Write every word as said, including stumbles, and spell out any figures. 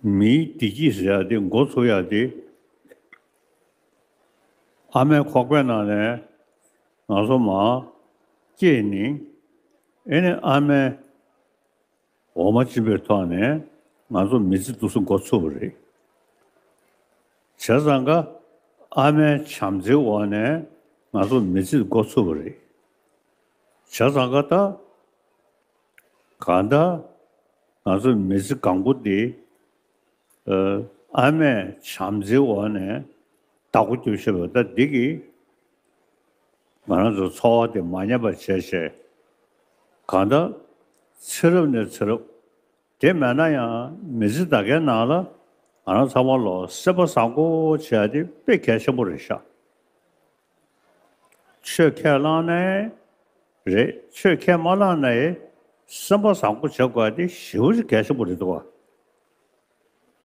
མིའི་བདེ་སྐྱིད་ཟེར་ཡ་དེ་འགོ་ཚུགས་ཡ་དེ། ཨ་མའི་ཁོག་པའི་ནང་ནས་ང་ཚོ་མར་སྐྱེས་ནས། ཨེ་ནས་ཨ་མའི་འོ་མ་བཅིན་པའི་ཐོག་ནས་ང་ཚོ་མི་ཚེ་འདུག་སེ་འགོ་ཚུགས་པ་རེད། བྱས་ཙང་ཀ་ཨ་མའི་བྱམས་བརྩེའི་འོག་ནས་ང་ཚོ་མི་ཚེ་འགོ་ཚུགས་པ་རེད། བྱས་ཙང་ཀ་ད་གང་ལྟར་ང་ཚོ་མི་ཚེ་གང་པོ་འདི། ཨ་མས་བྱམས་བརྩེའི་འོག་ནས་བདག་པོ་རྒྱབ་ཤེས་པ་ད་འདི་གིས་ང་རང་ཚོ་འཚོ་བ་དེ་མ་ཉམས་པ་བྱས་བྱས། གང་ལྟར་ཚེ་རབས་ནས་ཚེ་རབས། དེ་མེད་ན་ཡང་མི་ཚེ་ད་གའི་ནང་ལ་ང་རང་ཚང་མ་ལོ་སེམས་པ་བཟང་པོ་བྱེད་ཡ་དེ་དཔེ་གལ་ཆེན་པོ་རེད་ཤག་ཆོས་ཁས་བླངས་ནའི་རེད། ཆོས་ཁས་མ་བླངས་ནའི་སེམས་པ་བཟང་པོ་བྱེད་དགོས་ཡ་དེ་ཞེ་པོ་ཅིག་གལ་ཆེན་པོ་རེད་འདུག་བ།